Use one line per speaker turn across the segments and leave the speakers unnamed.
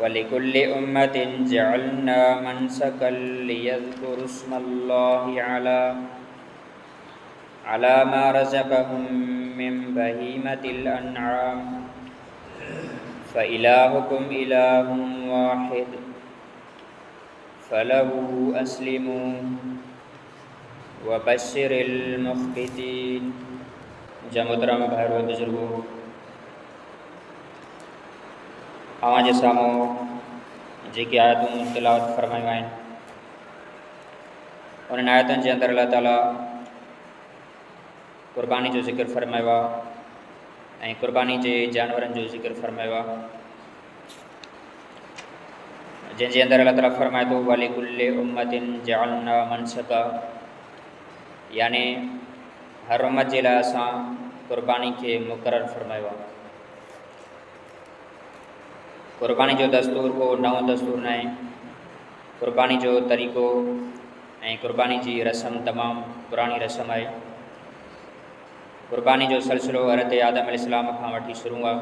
ولڪل امة جعلنا منسڪا ليذڪروا اسم الله على ما رزقهم من بهيمة الأنعام فإلهكم إله واحد فله أسلموا وبشر المخبتين. جا محترم ڀائرو بزرگو، اوهان جي سامهون جيڪي آيتون تلاوت فرمايون آهن، انهن آيتن جي اندر الله تعاليٰ قرباني جو ذڪر فرمايو آهي ۽ قرباني جي جانورن جو ذڪر فرمايو آهي، جنهن جي اندر الله تعاليٰ فرمائي ٿو ولڪل امة جعلنا منسڪا، يعني هر امت جي لاء اسان قرباني کي مقرر فرمايو آهي. قرباني جو دستور ڪو نئون دستور ناهي. قرباني جو طريقو ۽ قرباني جي رسم تمام پراڻي رسم آهي. قرباني جو سلسلو حضرت آدم عليه السلام کان وٺي شروع آهي.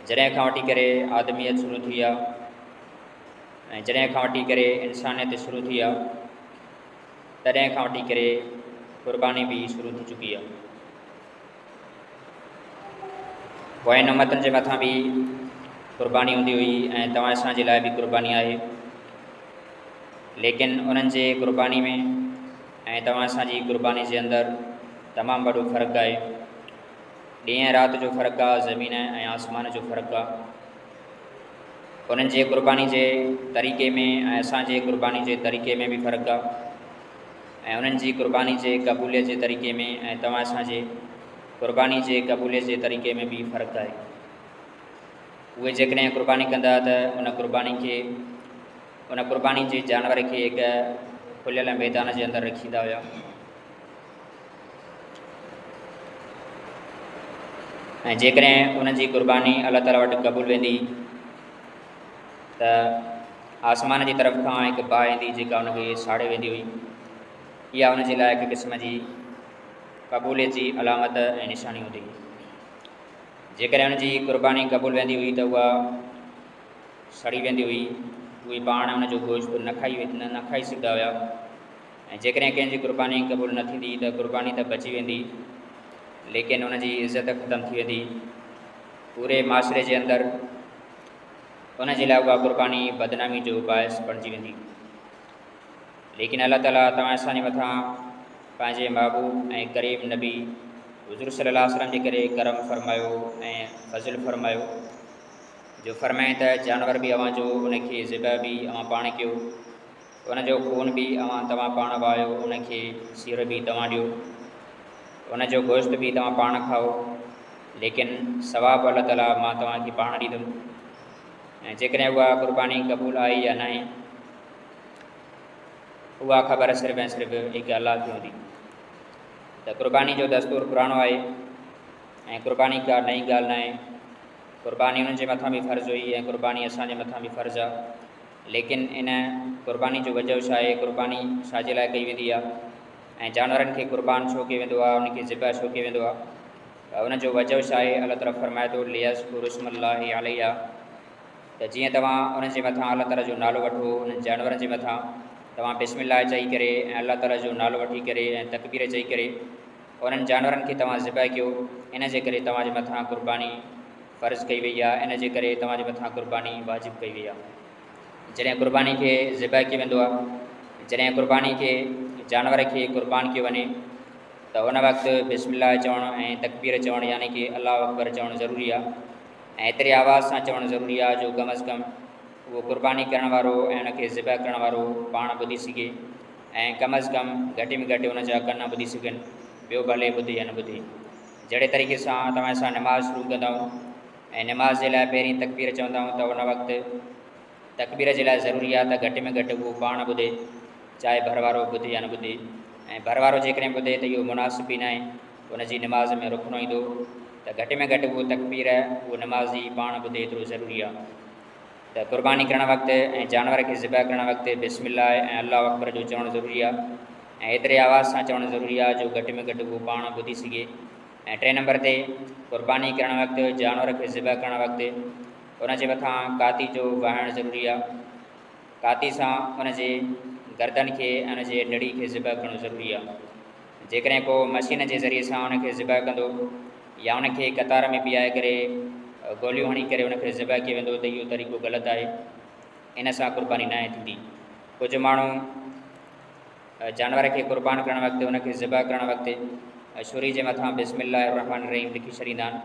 جڏهن کان وٺي ڪري آدميت شروع ٿي آهي ۽ جڏهن کان وٺي ڪري انسانيت شروع ٿي آهي، تڏهن کان وٺي ڪري قرباني به شروع ٿي چڪي آهي. پوين امتن جي مٿان به قرباني هوندي هئي ۽ توهان اسان جي لاء به قرباني آهي، ليڪن انهن جي قرباني ۾ ۽ توهان اسان جي قرباني جي اندر تمام وڏو فرق آهي. ڏينهن ۽ رات جو فرق آهي، زمين ۽ آسمان جو فرق آهي. انهن جي قرباني جي طريقي ۾ ۽ اسان جي قرباني جي طريقي ۾ به فرق آهي، ۽ انهن جي قرباني جي قبوليت جي طريقي ۾ ۽ توهان اسان جي قرباني جي قبوليت جي طريقي ۾ به فرق آهي. اهي جيڪڏهن قرباني ڪندا ته ان قرباني کي، ان قرباني جي جانور کي هڪ کليل ميدان جي اندر رکيندا هيا. ۽ جيڪڏهن انهن جي قرباني الله تعاليٰ وٽ قبول ويندي ته آسمان جي طرف کان هڪ باهه ايندي جيڪا ان کي ساڙي ويندي هئي. اها ان جي لاء هڪ قسم جي قبوليت جي علامت ۽ نشاني هوندي هئي. جيڪڏهن ان جي قرباني قبول ويندي هئي ته اها سڙي ويندي هئي، اهي پاڻ ان جو گوشت نه کائي سگهندا هيا. ۽ جيڪڏهن ڪنهن جي قرباني قبول نه ٿيندي ته قرباني ته بچي ويندي، ليڪن ان جي عزت ختم ٿي ويندي. پوري معاشري جي اندر ان جي لاء اها قرباني بدنامي جو باعث بڻجي ويندي. ليڪن الله تعاليٰ توهان اسان جي مٿان پنهنجي محبوب ۽ ڪريم نبي حضور صلي الله عليه وسلم جي ڪري ڪرم فرمايو ۽ فضل فرمايو، جو فرمائين ته جانور به اوهان جو، ان کي ذبح به اوهان پاڻ ڪيو، ان جو خون به اوهان توهان پاڻ وهايو، ان کي سير به توهان ڏيو، ان جو گوشت به توهان پاڻ کائو، ليڪن ثواب الله تعاليٰ مان توهان کي پاڻ ڏيندم. ۽ جيڪڏهن اها قرباني قبول آئي يا ناهي، اها خبر صرف ۽ صرف هڪ الله کي هوندي. ته قرباني جو دستور پراڻو آهي ۽ قرباني ڪا نئين ڳالهه ناهي. قرباني انهن جي مٿان به فرض هئي ۽ قرباني اسان جي مٿان به فرض آهي. ليڪن ان قرباني جو وجهه ڇا آهي؟ قرباني ڇا جي لاء ڪئي ويندي آهي ۽ جانورن کي قربان ڇو ڪيو ويندو آهي؟ ان کي ذبح ڇو ڪيو ويندو آهي؟ ان جو وجهه ڇا آهي؟ الله تعاليٰ فرمائي ٿو ليذڪروا اسم الله عليها، ته جيئن توهان انهن جي مٿان الله تعاليٰ جو نالو وٺو. انهن جانورن جي مٿان توهان بسم الله چئي ڪري ۽ الله تعاليٰ جو نالو وٺي ڪري ۽ تڪبير چئي ڪري انهن جانورن کي توهان ذبح ڪيو. ان جي ڪري توهان جي مٿان قرباني فرض ڪئي وئي آهي، ان جي ڪري توهان جي مٿان قرباني واجب ڪئي وئي آهي. جڏهن قرباني کي ذبح ڪيو ويندو آهي، جڏهن قرباني کي جانور کي قربان ڪيو وڃي ته ان وقت بسم الله چوڻ ۽ تڪبير چوڻ يعني ڪه الله اڪبر چوڻ ضروري آهي ۽ ايتري آواز سان چوڻ ضروري آهي جو ڪم از ڪم اهو قرباني ڪرڻ وارو ۽ ان کي ذبح ڪرڻ وارو پاڻ ٻڌي سگهي ۽ ڪم از ڪم گهٽ ۾ گهٽ ان جا ڪن ٻڌي سگهن، ٻيو ڀلي ٻڌي يا نه ٻڌي. جهڙي طريقي سان توهان اسان نماز شروع ڪندا آهيون ۽ نماز جي لاء پهرين تڪبير چوندا آهيون ته ان وقت تڪبير جي لاء ضروري آهي ته گهٽ ۾ گهٽ اهو پاڻ ٻڌي، چاهي ڀر وارو ٻڌي يا نه ٻڌي. ۽ ڀر وارو جيڪڏهن ٻڌي ته اهو مناسب به ناهي، ان جي نماز ۾ رخنو ايندو ته گهٽ ۾ گهٽ اهو تڪبير اهو نمازي پاڻ ٻڌي ايترو ضروري آهي ته قرباني ڪرڻ وقت ۽ جانور کي ذبح ڪرڻ وقت بسم الله ۽ الله اڪبر جو چوڻ ضروري آهي ۽ ايتري آواز سان چوڻ ضروري آهي جو گهٽ ۾ گهٽ اهو پاڻ ٻڌي سگهي. ۽ ٽئين نمبر تي قرباني ڪرڻ وقت جانور کي ذبح ڪرڻ وقت ان جي مٿان ڪاتي جو وهائڻ ضروري آهي. ڪاتي سان ان جي گردن کي ۽ ان جي نڙي کي ذبح ڪرڻ ضروري آهي. جيڪڏهن ڪو مشين جي ذريعي سان ان کي ذبح ڪندو يا ان کي قطار ۾ بيهاري ڪري گوليون هڻي ڪري ان کي ذبح ڪيو ويندو ته اهو طريقو غلط آهي. ان سان قرباني ناهي ٿيندي. ڪجهه ماڻهو جانور کي قربان ڪرڻ وقت ان کي ذبح ڪرڻ وقت ڇري جي مٿان بسم الله الرحمن الرحيم لکي ڇڏيندا آهن،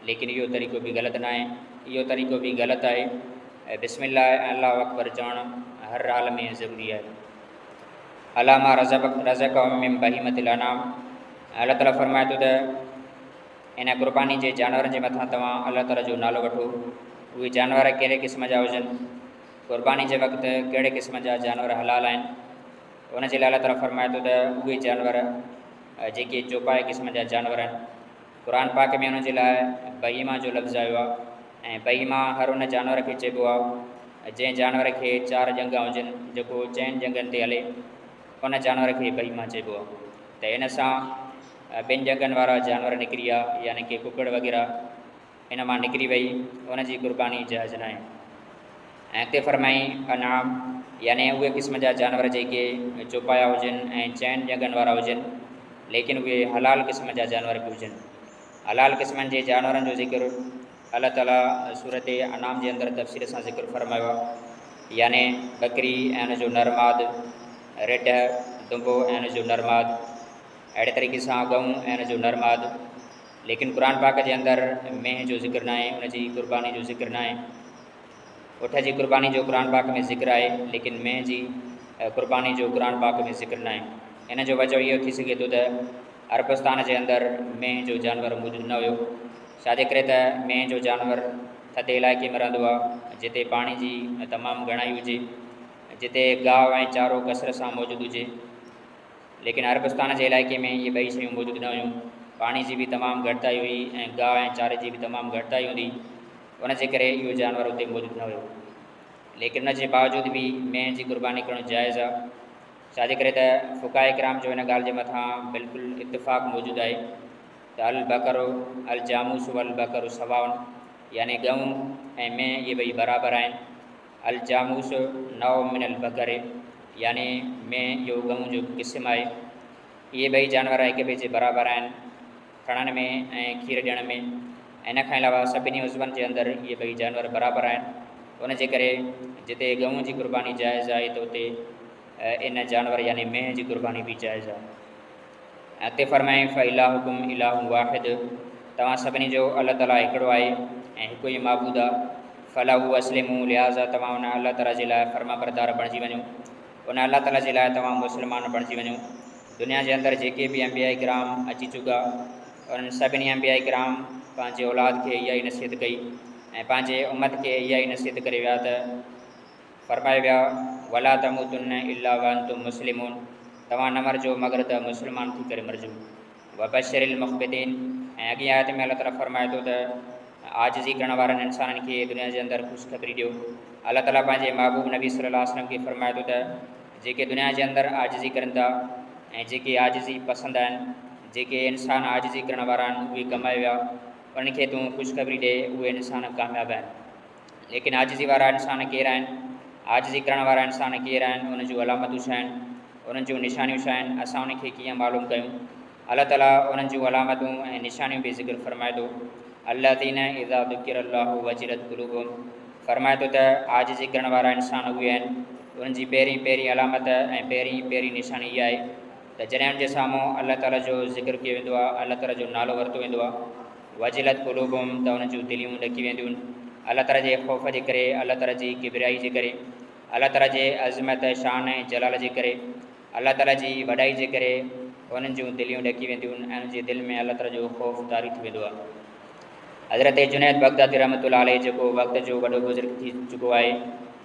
ليڪن اهو طريقو به غلط ناهي، اهو طريقو به غلط آهي. بسم الله ۽ الله اڪبر چوڻ هر حال ۾ ضروري آهي. علامه رزقهم من بهيمة الانعام، الله تعالي فرمائي ٿو ته ان قرباني جي جانورن جي مٿان توهان الله تعالي جو نالو وٺو. اهي جانور ڪهڙي قسم جا هجن، قرباني جي وقت ڪهڙي قسم جا جانور حلال آهن، ان جي لاء الله تعالي فرمائي ٿو ته اهي جانور جيڪي چوپائي قسم جا جانور آهن. قرآن پاڪ ۾ ان جي لاء بهيمه جو لفظ آيو آهي ۽ بهيمه هر ان جانور کي چئبو آهي جنهن جانور کي چار ڄنگهان هجن، جيڪو چئن ڄنگهن تي هلي ان جانور کي بهيمه چئبو آهي. ته ان سان ٻن ڄنگهن وارا جانور نڪري ويا، يعني ڪي ڪڪڙ وغيره ان مان نڪري وئي، ان جي قرباني جائز ناهي. ۽ اڳتي فرمائي انعام، يعني اهي قسم جا جانور جيڪي چوپايا هجن ۽ چئن ڄنگهن وارا هجن، ليڪن اهي حلال قسم جا جانور به هجن. حلال قسمن جي جانورن جو ذڪر الله تعالي سورة انعام جي اندر تفصيل سان ذڪر فرمايو آهي، يعني ٻڪري ۽ ان جو نر ماد، رڍ، دنبو ۽ ان جو نر ماد، اهڙي طريقي سان ڳئون ۽ ان جو نر ماد. ليڪن قرآن پاڪ جي اندر مينهن جو ذڪر ناهي، ان جي قرباني جو ذڪر ناهي. اٺ جي قرباني جو قرآن پاڪ ۾ ذڪر آهي، ليڪن مينهن جي قرباني جو قرآن پاڪ ۾ ذڪر ناهي. ان جو وجهه اهو ٿي سگهي ٿو ته عربستان جي اندر مينهن جو جانور موجود نه هيو، ڇا جي ڪري ته مينهن جو جانور ٿڌي علائقي ۾ رهندو آهي، جتي پاڻي جي تمام گهڻائي هجي، جتي گاهه ۽ چارو ڪثرت سان موجود هجي. ليڪن عربستان جي علائقي ۾ اهي ٻئي شيون موجود نه هيون. پاڻي جي به تمام گهٽتائي هئي ۽ گاهه ۽ چاري جي به تمام گهٽتائي هوندي، ان جي ڪري اهو جانور اتي موجود نه هيو. ليڪن ان جي باوجود به مينهن جي قرباني ڪرڻ جائز آهي، ڇا جي ڪري ته فقهاء ڪرام جو ان ڳالهه جي مٿان بلڪل اتفاق موجود آهي ته البقر الجاموس والبقر سواء، يعني ڳئون ۽ مينهن اهي ٻئي برابر آهن. الجاموس نوع من البقر، يعني مينهن اهو ڳئون جو هڪ قسم آهي. اهي ٻئي جانور هڪ ٻئي جي برابر آهن ٿڻن ۾ ۽ کير ڏيڻ ۾. ان کان علاوه سڀني عضون جي اندر اهي ٻئي جانور برابر آهن. ان جي ڪري جتي ڳئون جي قرباني جائز آهي ته اتي ان جانور يعني مينهن جي قرباني به جائز آهي. ۽ اڳتي فرمايائين فالهڪم اله واحد، توهان سڀني جو الله تعاليٰ هڪڙو آهي ۽ هڪ ئي معبود آهي، فله اسلموا، لهٰذا توهان ان الله تعاليٰ جي لاء فرمانبردار بڻجي وڃو، ان الله تعاليٰ جي لاء توهان مسلمان بڻجي وڃو. دنيا جي اندر جيڪي به انبياء ڪرام اچي چڪا، انهن سڀني انبياء ڪرام پنهنجي اولاد کي اها ئي نصيحت ڪئي ۽ پنهنجي امت کي اها ئي نصيحت ڪري ويا ته فرمايو ويا، ولا تموتن الا وانتم مسلمون، توهان نه مرجو مگر ته مسلمان ٿي ڪري مرجو. وبشر المخبتين، ۽ اڳين آيت ۾ الله تعالي فرمائي ٿو ته عاجزي ڪرڻ وارن انسانن کي دنيا جي اندر خوشخبري ڏيو. الله تعالي پنهنجي محبوب نبي صلي الله عليه وسلم کي فرمائي ٿو ته جيڪي دنيا جي اندر عاجزي ڪرن ٿا ۽ جيڪي عاجزي پسند آهن، جيڪي انسان عاجزي ڪرڻ وارا آهن اهي ڪمائي ويا، انهن کي تون خوشخبري ڏي، اهي انسان ڪامياب آهن. ليڪن عاجزي وارا انسان ڪير آهن؟ عاجزي ڪرڻ وارا انسان ڪير آهن؟ انهن جون علامتون ڇا آهن؟ انهن جون نشانيون ڇا آهن؟ اسان انهن کي ڪيئن معلوم ڪيون؟ الله تعاليٰ انهن جون علامتون ۽ نشانيون به ذڪر فرمائي ٿو. الذين اذا ذڪر الله وجلت قلوبهم، فرمائي ٿو ته عاجزي ڪرڻ وارا انسان اهي آهن، انهن جي پهرين پهرين علامت ۽ پهرين پهرين نشاني اها آهي ته جڏهن انهن جي سامهون الله تعاليٰ جو ذڪر ڪيو ويندو آهي، الله تعاليٰ جو نالو ورتو ويندو آهي، وجلت قلوبهم، ته انهن جون دليون ڏڪي وينديون الله تعاليٰ جي خوف جي ڪري، الله تعاليٰ جي ڪبريائي جي ڪري، الله تعاليٰ جي عظمت، شان ۽ جلال جي ڪري، الله تعاليٰ جي وڏائي جي ڪري انهن جون دليون ڏڪي وينديون ۽ انهن جي دل ۾ الله تعاليٰ جو خوف طاري ٿي ويندو آهي. حضرت جنيد بغدادي رحمة الله عليه جيڪو وقت جو وڏو بزرگ ٿي چڪو آهي،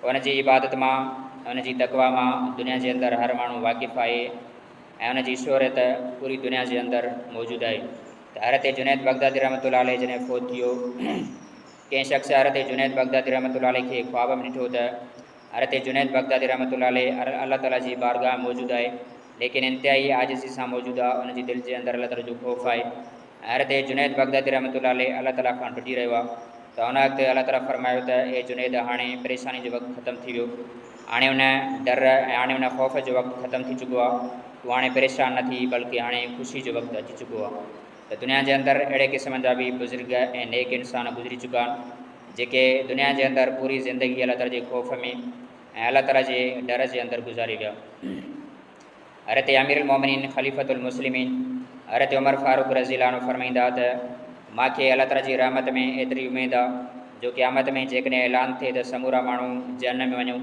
ان جي عبادت مان ۽ ان جي تقويٰ مان دنيا جي اندر هر ماڻهو واقف آهي ۽ ان جي شهرت پوري دنيا جي اندر موجود آهي. ته حضرت جنيد بغدادي رحمة الله عليه جڏهن فوت ٿيو، ڪنهن شخص حضرت جنيد بغدادي رحمة الله عليه کي خواب ۾ ڏٺو ته حضرت جنيد بغدادي رحمة الله عليه الله تعالي جي بارگاهه ۾ موجود آهي، ليڪن انتهائي عاجزي سان موجود آهي، ان جي دل جي اندر الله تعالي جو خوف آهي ۽ حضرت جنيد بغدادي رحمة الله عليه الله تعالي کان ڊڄي رهيو آهي. ته ان وقت الله تعاليٰ فرمايو ته اي جنيد هاڻي پريشاني جو وقت ختم ٿي ويو، هاڻي ان ڊر ۽ هاڻي ان خوف جو وقت ختم ٿي چڪو آهي، تون هاڻي پريشان نه ٿي بلڪه هاڻي خوشي جو وقت اچي چڪو آهي. ته دنيا جي اندر اهڙي قسم جا به بزرگ ۽ نيڪ انسان گذري چڪا آهن جيڪي دنيا جي اندر پوري زندگي الله تعاليٰ جي خوف ۾ ۽ الله تعاليٰ جي ڊر جي اندر گذاري ويا. حضرت امير المومنين خليفة المسلمين حضرت عمر فاروق رضي الله عنه فرمائيندا ته مان کي الله تعاليٰ جي رحمت ۾ ايتري اميد آ جو قيامت ۾ جيڪڏهن اعلان ٿئي ته سمورا ماڻهو جهنم ۾ وڃو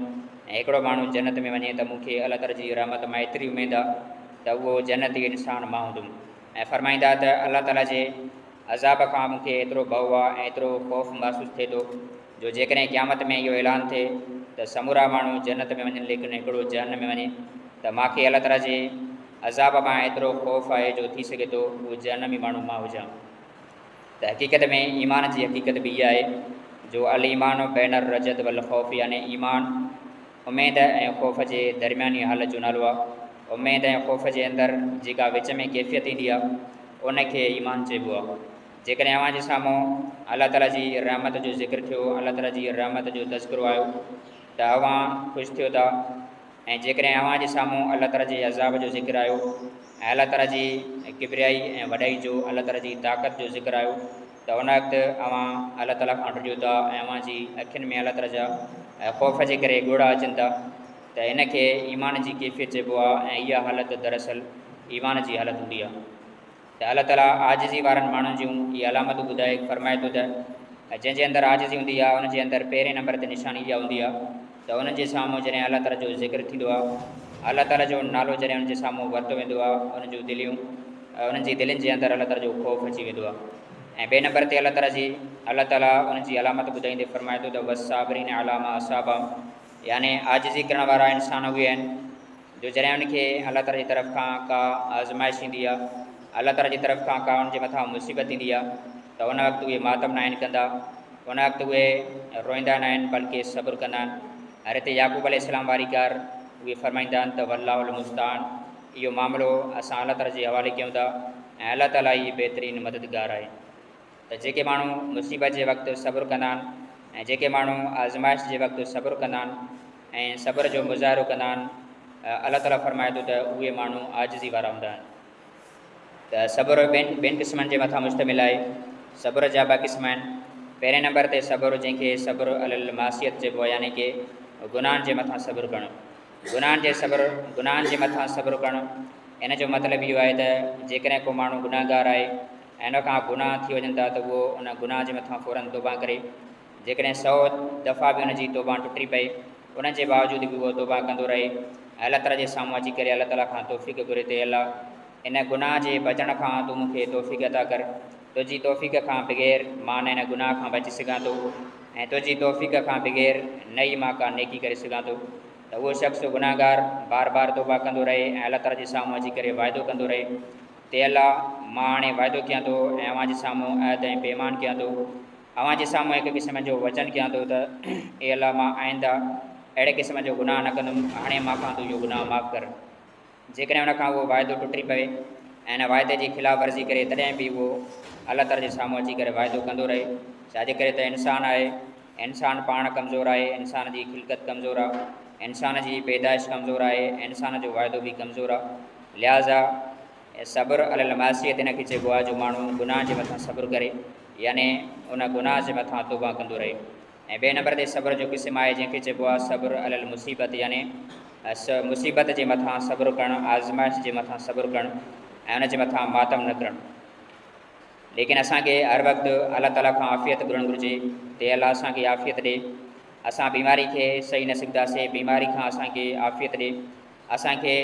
۽ هڪڙو ماڻهو جنت ۾ وڃي ته مون کي الله تعاليٰ جي رحمت مان ايتري اميد آ ته اهو جنتي انسان مان هوندم. ۽ فرمائيندا ته الله تعاليٰ جي عذاب کان مون کي ايترو ڀؤ آ ۽ ايترو خوف محسوس ٿئي ٿو جو جيڪڏهن قيامت ۾ اهو اعلان ٿئي ته سمورا ماڻهو جنت ۾ وڃن ليڪن هڪڙو جهنم ۾ وڃي ته مان کي الله تعاليٰ جي عذاب مان ايترو خوف آهي جو ٿي سگهي ٿو اهو جهنمي ماڻهو مان هجان. ته حقيقت ۾ ايمان جي حقيقت به اها آهي جو الايمان بين الرجد والخوف يعني ايمان اميد ۽ خوف جي درمياني حالت جو نالو آهي. اميد ۽ خوف جي اندر جيڪا وچ ۾ ڪيفيت ايندي آهي ان کي ايمان چئبو آهي. جيڪڏهن اوهان جي سامهون الله تعاليٰ جي رحمت جو ذڪر ٿيو، الله تعاليٰ جي رحمت جو تذڪرو آيو ته اوهان خوش ٿيو ٿا ۽ جيڪڏهن اوهان جي سامهون الله تعاليٰ جي عذاب جو ذڪر آيو ۽ الله تعاليٰ جي ڪبريائي ۽ وڏائي جو، الله تعاليٰ جي طاقت جو ذڪر آيو ته ان وقت اوهان الله تعاليٰ کان ڊڄو ٿا ۽ اوهان جي اکين ۾ الله تعاليٰ جا خوف جي ڪري ڳوڙها اچن ٿا ته ان کي ايمان جي ڪيفيت چئبو آهي ۽ اها حالت دراصل ايمان جي حالت هوندي آهي. ته الله تعاليٰ عاجزي وارن ماڻهن جون اهي علامتون ٻڌائي فرمائي ٿو ته جنهن جي اندر عاجزي هوندي آهي ان جي اندر پهرين نمبر تي نشاني اها هوندي آهي ته انهن جي سامهون جڏهن الله تعاليٰ جو ذڪر ٿيندو آهي، الله تعاليٰ جو نالو جڏهن انهن جي سامهون ورتو ويندو آهي، انهن جون دليون انهن جي دلين جي اندر الله تعاليٰ جو خوف اچي ويندو آهي ۽ ٻئي نمبر تي الله تعاليٰ جي الله تعاليٰ انهن جي علامت ٻڌائيندي فرمائي ٿو ته والصابرين عليٰ ما اصابهم يعني عاجزي ڪرڻ وارا انسان اهي آهن جو جڏهن ان کي الله تعاليٰ جي طرف کان ڪا آزمائش ايندي آهي، الله تعاليٰ جي طرف کان ڪا ان جي مٿان مصيبت ايندي آهي ته ان وقت اهي ماتم ناهن ڪندا، ان وقت اهي روئيندا ناهن بلڪه صبر ڪندا آهن. حضرت يعقوب عليه السلام واري ڪار اهي فرمائيندا آهن ته والله المستعان اهو معاملو اسان الله تعاليٰ جي حوالي ڪيون ٿا ۽ الله تعاليٰ ئي بهترين مددگار آهي. ته جيڪي ماڻهو مصيبت جي وقت صبر ڪندا آهن ۽ جيڪي ماڻهو آزمائش جي وقت صبر ڪندا آهن ۽ صبر جو مظاهرو ڪندا آهن، الله تعاليٰ فرمائي ٿو ته اهي ماڻهو عاجزي وارا هوندا آهن. ته صبر ٻن قسمن جي مٿان مشتمل آهي. صبر جا ٻه قسم آهن. پهرين نمبر تي صبر جنهن کي صبر علي المعصيت چئبو آهي يعني ڪه گناهن جي مٿان صبر ڪرڻ. گناهن جي صبر گناهن جي مٿان صبر ڪرڻ ان جو مطلب اهو آهي ته جيڪڏهن ڪو ماڻهو گناهگار آهي ۽ ان کان گناهه ٿي وڃن ٿا ته اهو ان گناهه جي مٿان فوراً توبه ڪري. جيڪڏهن سئو دفعا به ان جي توبه ٽٽي پئي ان جي باوجود به اهو توبه ڪندو رهي ۽ الله تعاليٰ جي سامهون اچي ڪري الله تعاليٰ کان توفيق گهري ته اي الله! ان گناهه جي بچڻ کان تون مون کي توفيق عطا ڪر، تنهنجي توفيق کان بغير مان نه ان گناهه کان بچي سگهان ٿو ۽ تنهنجي توفيق کان بغير نه ئي مان ڪا نيڪي ڪري سگهان ٿو ته اهو شخص گناهگار بار بار توبه ڪندو رهي ۽ الله تعاليٰ جي سامهون اچي ڪري وعدو ڪندو رهي ته اي الله! مان هاڻي وعدو ڪيان ٿو ۽ اوهان جي سامهون عهد ۽ پيمان ڪيان ٿو اوهان جي سامهون هڪ قسم جو وچن ڪيان ٿو ته اي الله! مان آئنده اهڙي قسم جو گناهه نه ڪندم، هاڻي مان کان تون اهو گناهه معاف ڪر. جيڪڏهن ان کان اهو واعدو ٽٽي پوي ۽ ان واعدي جي خلاف ورزي ڪري تڏهن به اهو الله تعاليٰ جي سامهون اچي ڪري واعدو ڪندو رهي، ڇا جي ڪري ته انسان آهي، انسان پاڻ ڪمزور آهي، انسان جي خلقت ڪمزور آهي، انسان جي پيدائش ڪمزور آهي، انسان جو واعدو به ڪمزور آهي، لهٰذا صبر علي المعصيت ان کي چئبو آهي جو ماڻهو گناهه جي مٿان صبر ڪري يعني ان گناهه جي مٿان توبه ڪندو رهي ۽ ٻئي نمبر تي صبر جو قسم آهي جنهن کي چئبو آهي صبر علي المصيبت يعني مصيبت جي مٿان صبر ڪرڻ، آزمائش جي مٿان صبر ڪرڻ ۽ ان جي مٿان ماتم نه ڪرڻ. ليڪن اسان کي هر وقت الله تعالي کان عافيت گهرڻ گهرجي ته اي الله اسان کي عافيت ڏي، اسان بيماري کي سهي نه سگهنداسين، بيماري کان اسان کي عافيت ڏي، اسان کي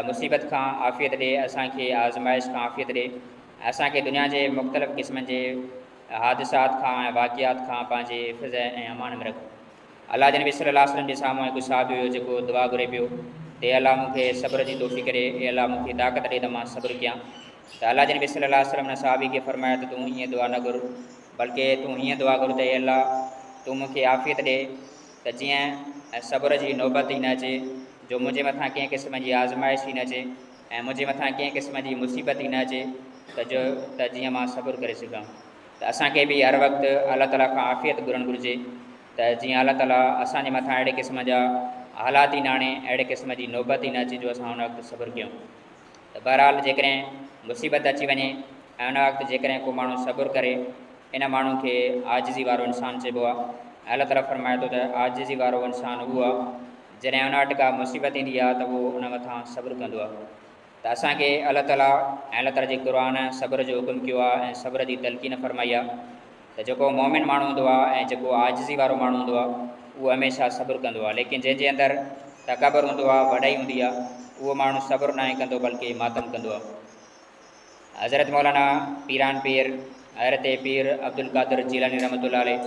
مصيبت کان عافيت ڏي، اسان کي آزمائش کان عافيت ڏي، اسان کي دنيا جي مختلف قسمن جي حادثات کان ۽ واقعات کان پنهنجي حفظ ۽ امان ۾ رک. الله جي نبي صلي الله عليه وسلم جي سامهون هڪ صحابي هيو جيڪو دعا گهري پيو ته اي الله مون کي صبر جي توفيق ڏي، اي الله مون کي طاقت ڏي ته مان صبر ڪيان. ته الله جي نبي صلي الله عليه وسلم ان صحابي کي فرمايو ته تون ائين دعا نه گهر بلڪه تون هيئن دعا گهر ته اي الله تون مون کي عافيت ڏي ته جيئن صبر جي نوبت ئي نه اچي، جو منهنجي مٿان ڪنهن قسم جي آزمائش ئي نه اچي ۽ منهنجي مٿان ڪنهن قسم جي مصيبت ئي نه اچي ته جو ته جيئن مان صبر ڪري سگهان. ته ته اسان کي به هر وقت الله تعاليٰ کان عافيت گهرڻ گهرجي ته جيئن الله تعاليٰ اسان جي مٿان اهڙي قسم جا حالات ئي نه آڻي، اهڙي قسم جي نوبت ئي نه اچي جو اسان ان وقت صبر ڪيون. ته بهرحال جيڪڏهن مصيبت اچي وڃي ۽ ان وقت جيڪڏهن ڪو ماڻهو صبر ڪري، ان ماڻهو کي عاجزي وارو انسان چئبو آهي. ۽ الله تعاليٰ فرمائي ٿو ته عاجزي وارو انسان اهو آهي جڏهن ان وٽ ڪا مصيبت ايندي آهي ته اهو ان مٿان صبر ڪندو آهي. ته اسان کي الله تعاليٰ ۽ الله تعاليٰ جي قرآن صبر جو حڪم ڪيو آهي ۽ صبر جي تلقين فرمائي آهي ته جيڪو مؤمن ماڻهو هوندو آهي ۽ جيڪو عاجزي وارو ماڻهو هوندو آهي اهو هميشه صبر ڪندو آهي، ليڪن جنهن جي اندر تڪبر هوندو آهي، وڏائي هوندي آهي، اهو ماڻهو صبر ناهي ڪندو بلڪه ماتم ڪندو آهي. حضرت مولانا پيران پير حضرت پير عبدالقادر جيلاني رحمة الله عليه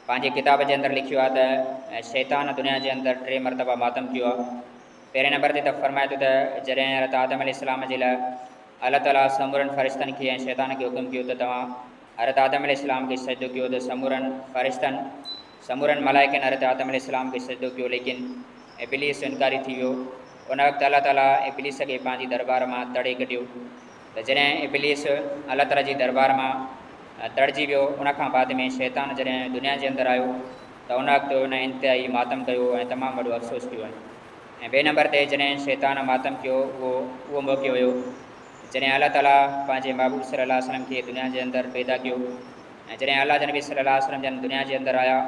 پنهنجي ڪتاب جي اندر لکيو آهي ته شيطان دنيا جي اندر ٽي مرتبا ماتم ڪيو آهي. پهرين نمبر تي ته فرمائي ٿو ته جڏهن حضرت آدم عليه السلام جي لاء الله تعاليٰ سمورن فرشتن کي ۽ شيطان کي حڪم ڪيو ته توهان حضرت آدم عليه السلام کي سجدو ڪيو ته سمورن فرشتن، سمورن ملائڪن حضرت آدم عليه السلام کي سجدو ڪيو، ليڪن ابليس انڪاري ٿي ويو. ان وقت الله تعاليٰ ابليس کي پنهنجي دربار مان تڙي ڪڍيو ته جڏهن ابليس الله تعاليٰ جي دربار مان تڙجي ويو، ان کان بعد ۾ شيطان جڏهن دنيا جي اندر آيو ته ان وقت ان انتهائي ماتم ڪيو ۽ تمام وڏو افسوس ڪيو. ۽ ٻئي نمبر تي جڏهن شيطان ماتم ڪيو اهو اهو موقعو هيو جڏهن الله تعاليٰ پنهنجي محبوب صلي الله عليه وسلم کي دنيا جي اندر پيدا ڪيو ۽ جڏهن الله جا نبي صلي الله عليه وسلم جن دنيا جي اندر آيا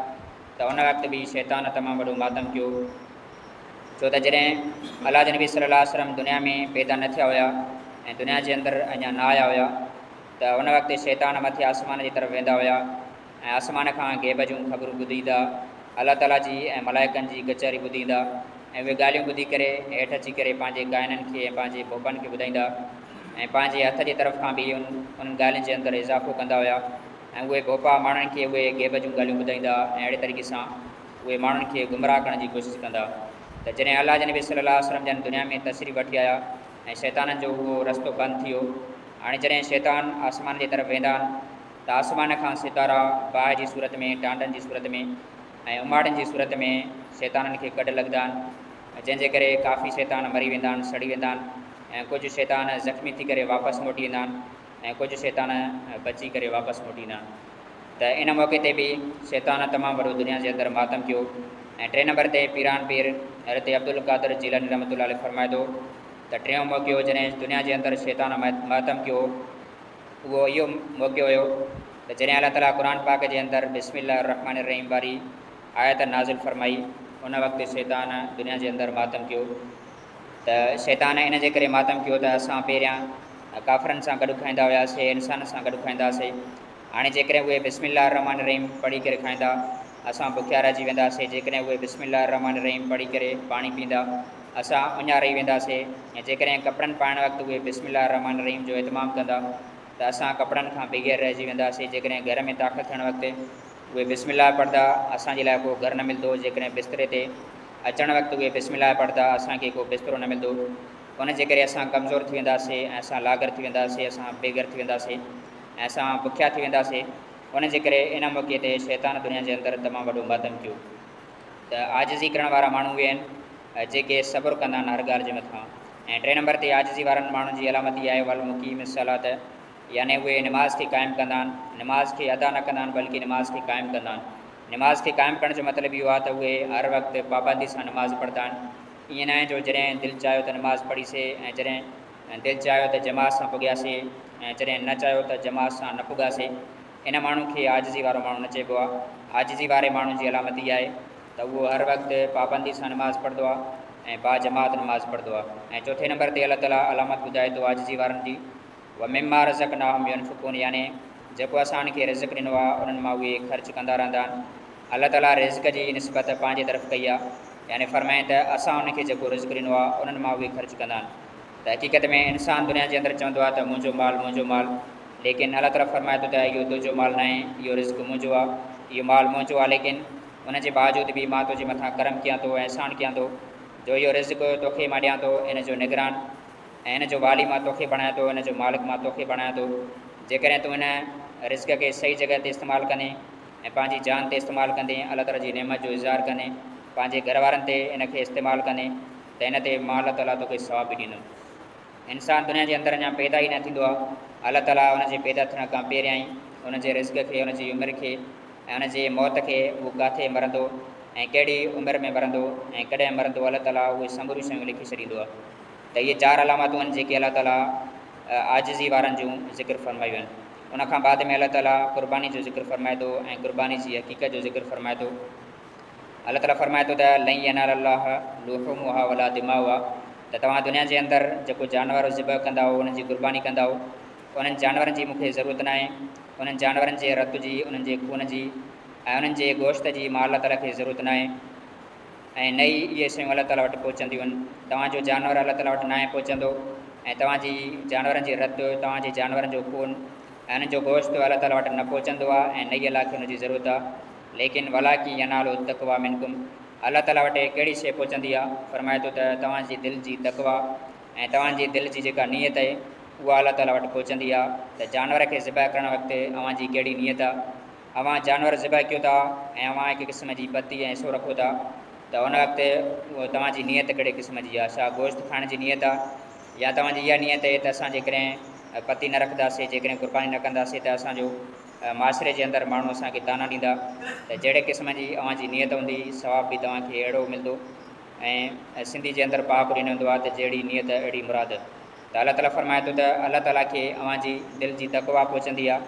ته ان وقت به شيطان تمام وڏو ماتم ڪيو، ڇو ته جڏهن الله جا نبي صلي الله عليه وسلم دنيا ۾ پيدا نه ٿيا هيا ۽ دنيا جي اندر اڃا نه آيا هيا ته ان وقت شيطان مٿي آسمان جي طرف ويندا هيا ۽ آسمان کان غيب جون خبرون ٻڌي ايندا، الله تعاليٰ جي ۽ ملائڪن جي ڪچهري ٻڌي ايندا ۽ اهي ڳالهيون ٻڌي ڪري هيٺ اچي ڪري پنهنجي ڪاهنن کي ۽ پنهنجي ڀوپن کي ٻڌائيندا ۽ پنهنجي هٿ جي طرف کان به انهن ڳالهين جي اندر اضافو ڪندا هيا ۽ اهي ڀوپا ماڻهن کي اهي غيب جون ڳالهيون ٻڌائيندا ۽ اهڙي طريقي سان اهي ماڻهن کي گمراهه ڪرڻ جي ڪوشش ڪندا. ته جڏهن الله جي نبي صلي الله عليه وسلم جن دنيا ۾ تشريف وٺي آيا ۽ شيطانن جو اهو رستو بند ٿي ويو. هاڻي جڏهن شيطان آسمان جي طرف ويندا آهن ته آسمان کان ستارا باهه جي صورت ۾، ٽانڊن جي صورت ۾ ۽ اماڙين جي صورت ۾ شيطانن کي ڪڍ لڳندا آهن، جنهن جي ڪري ڪافي شيطان مري ويندا آهن، سڙي ويندا آهن ۽ ڪجهه شيطان زخمي ٿي ڪري واپس موٽي ايندا آهن ۽ ڪجهه شيطان بچي ڪري واپس موٽي ايندا آهن. ته ان موقعي تي به شيطان تمام وڏو دنيا جي اندر ماتم ڪيو. ۽ ٽئين نمبر تي پيران پير حضرت عبدالقادر جيلاني رحمة الله عليه فرمائي ٿو ته ٽيون موقعو جڏهن دنيا جي اندر شيطان ماتم ڪيو اهو اهو موقعو هيو ته جڏهن الله تعاليٰ قرآن پاڪ جي اندر بسم الله الرحمٰن الرحيم واري آيت نازل فرمائي ان وقت شيطان دنيا جي اندر ماتم ڪيو. ته شيطان ان جي ڪري ماتم ڪيو ته اسان پهريان ڪافرن سان گڏ کائيندا هياسي، انسانن سان گڏ کائيندا هئاسي، هاڻي جيڪڏهن اهي بسم الله الرحمٰن الرحيم پڙهي ڪري کائيندا اسان بکيا رهجي وينداسي، جيڪڏهن اهي بسم الله الرحمٰن الرحيم پڙهي ڪري پاڻي پيئندا اسان اڃا رهي وينداسي، ۽ جيڪڏهن ڪپڙن پائڻ وقت اهي بسم الله الرحمٰن الرحيم جو اهتمام ڪندا ته اسان ڪپڙن کان بغير رهجي وينداسي، جيڪڏهن گهر ۾ داخل ٿيڻ وقت اهي بسم الله پڙهندا اسان جي لاء ڪو گهر نه ملندو، جيڪڏهن بستري تي اچڻ وقت اهي بسم الله پڙهندا اسان کي ڪو بسترو نه ملندو، ان جي ڪري اسان ڪمزور ٿي وينداسي ۽ اسان لاغر ٿي وينداسي، اسان بي گهر ٿي وينداسي ۽ اسان بکيا ٿي وينداسي. ان جي ڪري ان موقعي تي شيطان دنيا جي اندر تمام وڏو ماتم ڪيو. ته عاجزي ڪرڻ وارا ماڻهو اهي آهن جيڪي صبر ڪندا آهن هر ڳالهه جي مٿان. ۽ ٽئين نمبر تي عاجزي وارن ماڻهن جي علامت اها آهي والمقيم الصلاة يعني اهي نماز کي قائم ڪندا آهن، نماز کي ادا نه ڪندا آهن بلڪه نماز کي قائم ڪندا آهن. نماز کي قائم ڪرڻ جو مطلب اهو آهي ته اهي هر وقت پابندي سان نماز پڙهندا آهن. ائين ناهي جو جڏهن دل چاهيو ته نماز پڙهي سي ۽ جڏهن دل چاهيو ته جماعت سان پڳياسي ۽ جڏهن نه چاهيو ته جماعت سان نه پڳاسي. ان ماڻهو کي عاجزي وارو ماڻهو نه چئبو آهي. عاجزي واري ماڻهو جي علامت اها آهي ته اهو هر وقت پابندي سان نماز پڙهندو آهي ۽ باجماعت نماز پڙهندو آهي. ۽ چوٿين نمبر تي الله تعاليٰ علامت ٻڌائي ٿو عاجزي وارن جي، ومما رزقناهم ينفقون يعني جيڪو اسان انهن کي رزق ڏنو آهي انهن مان اهي خرچ ڪندا رهندا آهن. الله تعاليٰ رزق جي نسبت پنهنجي طرف ڪئي آهي يعني فرمائين ته اسان انهن کي جيڪو رزق ڏنو آهي انهن مان اهي خرچ ڪندا آهن. ته حقيقت ۾ انسان دنيا جي اندر چوندو آهي ته منهنجو مال منهنجو مال، ليڪن الله تعاليٰ فرمائي ٿو ته اهو تنهنجو مال ناهي، اهو رزق منهنجو آهي، اهو مال منهنجو آهي ليڪن ان جي باوجود به مان تنهنجي مٿان ڪرم ڪيان ٿو ۽ احسان ڪيان ٿو جو اهو رزق توکي مان ڏيان ٿو، ان جو نگران ۽ ان جو والي مان توکي بڻايان ٿو، ان جو مالڪ مان توکي بڻايان ٿو، جيڪڏهن تون ان رزق کي صحيح جڳهه تي استعمال ڪندين ۽ پنهنجي جان تي استعمال ڪندين، الله تعاليٰ جي نعمت جو اظهار ڪندين، پنهنجي گهر وارن تي ان کي استعمال ڪندين ته ان تي مان الله تعاليٰ توکي ثواب به ڏيندم. انسان دنيا جي اندر اڃا پيدا ئي نه ٿيندو آهي، الله تعاليٰ ان جي پيدا ٿيڻ کان پهريان ئي ان جي رزق کي، ان جي عمر کي ۽ ان جي موت کي، هو ڪاٿي مرندو ۽ ڪهڙي عمر ۾ مرندو ۽ ڪڏهن مرندو، الله تعاليٰ اهي سموريون شيون لکي ڇڏيندو آهي. ته اهي چار علامتون آهن جيڪي الله تعاليٰ عاجزي وارن جون ذڪر فرمايون آهن. ان کان بعد ۾ الله تعاليٰ قرباني جو ذڪر فرمائي ٿو ۽ قرباني جي حقيقت جو ذڪر فرمائي ٿو. الله تعاليٰ فرمائي ٿو ته لن ينال الله لحومها ولا دماؤها، ته توهان دنيا جي اندر جيڪو جانور ذبح ڪندا آهيو، انهن جي قرباني ڪندا آهيو، انهن جانورن جي مون کي ضرورت ناهي، انهن جانورن جي رت جي، انهن جي خون جي ۽ انهن جي گوشت جي مان الله تعاليٰ کي ضرورت ناهي ۽ نه ئي اهي شيون الله تعاليٰ وٽ پهچنديون آهن. توهان جو جانور الله تعاليٰ وٽ ناهي پهچندو ۽ توهان جي جانورن جي رت، توهان جي جانورن جو خون ۽ انهن جو گوشت الله تعاليٰ وٽ نه پهچندو آهي ۽ نه ئي الله کي ان جي ضرورت آهي. ليڪن ولٰڪن يناله التقويٰ منڪم، الله تعاليٰ وٽ ڪهڙي شيء پهچندي آهي؟ فرمائي ٿو ته توهان جي دل جي تقويٰ ۽ توهان جي دل جي جيڪا نيت آهي اها الله تعاليٰ وٽ پهچندي آهي ته جانور کي ذبح ڪرڻ وقت اوهان جي ڪهڙي نيت آهي؟ اوهان جانور ذبح ڪيو ٿا ۽ اوهان هڪ قسم جي پتي ۽ حصو رکو ٿا ته ان وقت توهان جي نيت ڪهڙي قسم جي آهي؟ ڇا گوشت کائڻ جي نيت آهي يا توهان جي اها نيت آهي ته اسان جيڪڏهن پتي نه رکنداسين، جيڪڏهن قرباني نه ڪنداسين ته اسان جو معاشري جي اندر ماڻهو اسان کي طعنا ڏيندا ته جهڙي قسم جي اوهان جي نيت هوندي ثواب به توهان کي اهڙو ملندو ۽ سنڌي جي اندر پهاڪو ڏنو ويندو آهي ته جهڙي نيت اهڙي مراد. ته الله تعالي فرمائي ٿو ته الله تعالي کي اوهان جي دل جي تقويٰ پهچندي آهي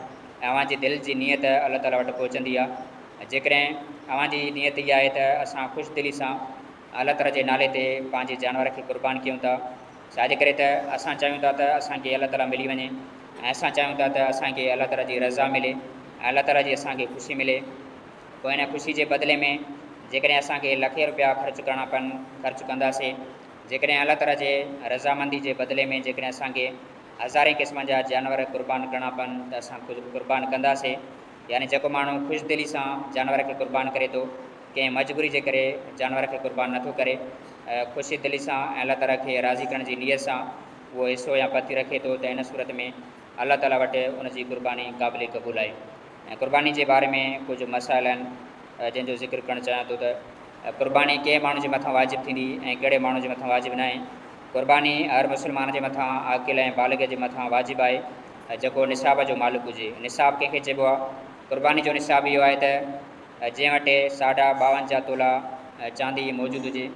۽ اوهان جي دل جي نيت الله تعالي وٽ پهچندي آهي. جيڪڏهن اوهان جي نيت اها آهي ته اسان خوش دلي سان الله تعالي جي نالي تي پنهنجي جانور کي قربان ڪيون ٿا، ڇا جي ڪري ته اسان چاهيون ٿا ته اسان کي الله تعالي ملي وڃي ۽ اسان چاهيون ٿا ته اسان کي الله تعالي جي رضا ملي ۽ الله تعالي جي اسان کي خوشي ملي. پوء ان خوشي جي بدلي ۾ جيڪڏهن اسان کي لکين روپيا خرچ ڪرڻا پون خرچ ڪنداسين. جيڪڏهن الله تعالي جي رضامندي جي بدلي ۾ جيڪڏهن اسان کي هزارين قسمن جا جانور قربان ڪرڻا پون ته اسان قربان ڪنداسين. يعني جيڪو ماڻهو خوش دلي سان جانور کي قربان ڪري ٿو، ڪنهن مجبوري جي ڪري جانور کي قربان نٿو ڪري، خوش دلي سان ۽ الله تعالي کي راضي ڪرڻ جي نيت سان اهو حصو يا پتي رکي ٿو ته ان صورت ۾ الله تعالي وٽ ان جي قرباني قابل قبول آهي. ۽ قرباني جي باري ۾ ڪجهه مسائل آهن جنهن جو ذڪر ڪرڻ چاهيان ٿو ته قرباني ڪنهن ماڻهو جي مٿان واجب ٿيندي ۽ ڪهڙي ماڻهو جي مٿان واجب ناهي. قرباني هر مسلمان جي مٿان عاقل ۽ بالغ جي مٿان واجب آهي جيڪو نصاب جو مالڪ هجي. نصاب ڪنهن کي چئبو آهي؟ قرباني جو نصاب اهو آهي ته جنهن وٽ ساڍا ٻاونجاهه تولا چاندي موجود هجي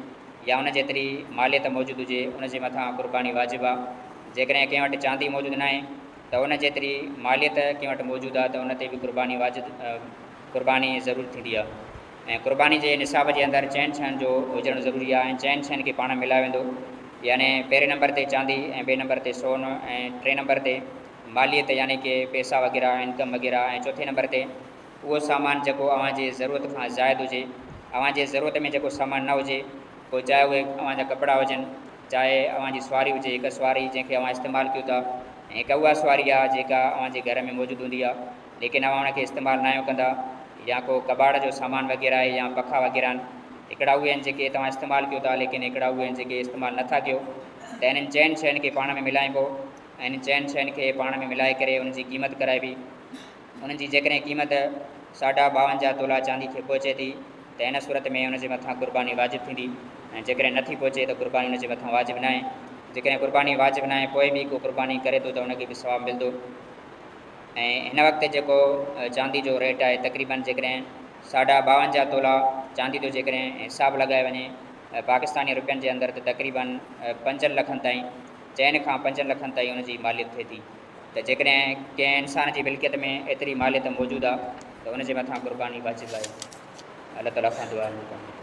يا ان جيتري ماليت موجود هجي ان جي مٿان قرباني واجب آهي. جيڪڏهن ڪنهن وٽ چاندي موجود ناهي ته ان جيتري ماليت ڪنهن وٽ موجود آهي ته ان تي به قرباني واجد قرباني ضرور ٿيندي آهي ۽ قرباني جي نصاب جي اندر چئن شين جو هجڻ ضروري آهي ۽ چئن شين کي پاڻ ملايو ويندو يعني پهرين نمبر تي چاندي ۽ ٻئي نمبر تي سون ۽ ٽئين نمبر تي ماليت يعني ڪي پئسا وغيره انڪم وغيره ۽ چوٿين نمبر تي اهو سامان جيڪو اوهان جي ضرورت کان زائد هجي، اوهان جي ضرورت ۾ جيڪو سامان نه هجي، پوء چاهي اهي اوهان جا ڪپڙا هجن، چاهي اوهان جي سواري هجي، هڪ سواري جنهن کي اوهان استعمال ڪيو ٿا ۽ هڪ اها سواري آهي جيڪا اوهان جي گهر ۾ موجود هوندي آهي ليڪن اوهان ان کي استعمال ناهيو ڪندا يا ڪو ڪٻاڙ جو سامان وغيره آهي يا پکا وغيره آهن، هڪڙا اهي آهن جيڪي توهان استعمال ڪيو ٿا ليڪن هڪڙا اهي آهن جيڪي استعمال نه ٿا ڪيو ته انهن چئن شين کي پاڻ ۾ ملائبو ۽ انهن چئن شين کي پاڻ ۾ ملائي ڪري ان جي قيمت ڪرائبي. انهن جي جيڪڏهن قيمت ساڍا ٻاونجاهه تولا چاندي کي پهچي ٿي ته ان صورت ۾ ان جي مٿان قرباني واجب ٿيندي ۽ جيڪڏهن نٿي پهچي ته قرباني ان جي مٿان واجب ناهي. جيڪڏهن قرباني واجب ناهي پوء به ڪو قرباني ڪري ٿو ته ان کي به ثواب ملندو ۽ هن وقت جيڪو چاندي جو ريٽ آهي تقريبن جيڪڏهن ساڍا ٻاونجاهه تولا چاندي جو جيڪڏهن حساب لڳايو وڃي پاڪستاني روپين جي اندر ته تقريبن پنجن لکن تائين چئن کان پنجن لکن تائين ان جي ماليت ٿئي ٿي. ته جيڪڏهن ڪنهن انسان جي ملڪيت ۾ ايتري ماليت موجود آ ته ان جي مٿان قرباني واجب آهي. الله تعالي کان دعا آهي.